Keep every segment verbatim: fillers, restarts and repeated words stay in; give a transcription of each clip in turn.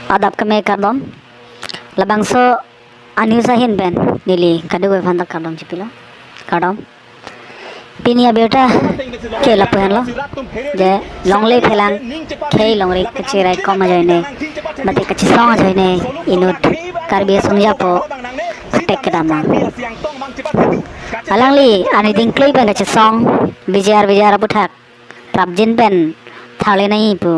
Adap keme kardom. Labangso a-news ahin pen neli kadokave aphan ta kardom chipilo. Kardom. Pini abirta ke lapu henlo, je longle phelang khei longri kachiraikom ajoine, mate kachesong ajoine inut Karbi Asongjapo phatek kedam nang. Alangli aniding klui pen kachesong, bijar bijar aputhak prapjin pen tharle nangji pu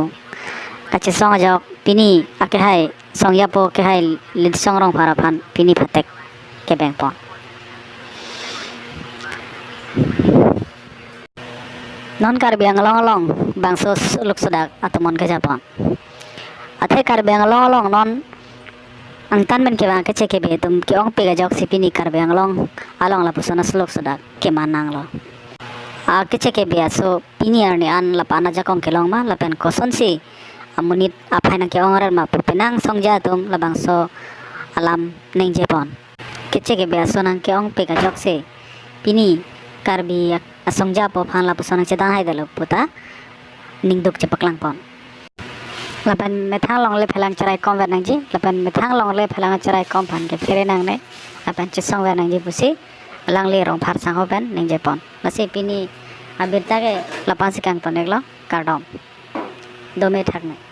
kachesong ajok pini akehai Songjapo kehai Litsong Rongphar aphan pini phatek kebengpon. Non Karbi Anglong along bangso suluk sodak atomon kejapon. Athe Karbi Anglong along non angtan pen kevang keche kebe atum ke-ongpik ajoksi pini Karbi Anglong along lapuson asuluk sodak keman nanglo. Akeche kebe aso pini arni an lapu-an ajakong kelong ma lapen kosonsi amonit aphai nangke-ong rer ma pu penang songja atum labangso alam ningjepon. Keche kebe aso nangke-ongpik ajoksi pini Karbi Asongjapo aphan lapuson nangchedang haidetlo puta ningduk chepaklangpon. Lapen methang longle phelang cheraikom ver nangji, lapen methang longle phelang cheraikom aphan ke phere nangne, lapen chesong ver nangji pusi alangli Rongphar sangho pen ningjepon. Lasi pini abirta ke lapu-ansi kangton-iklo, kardom. Dome thakme.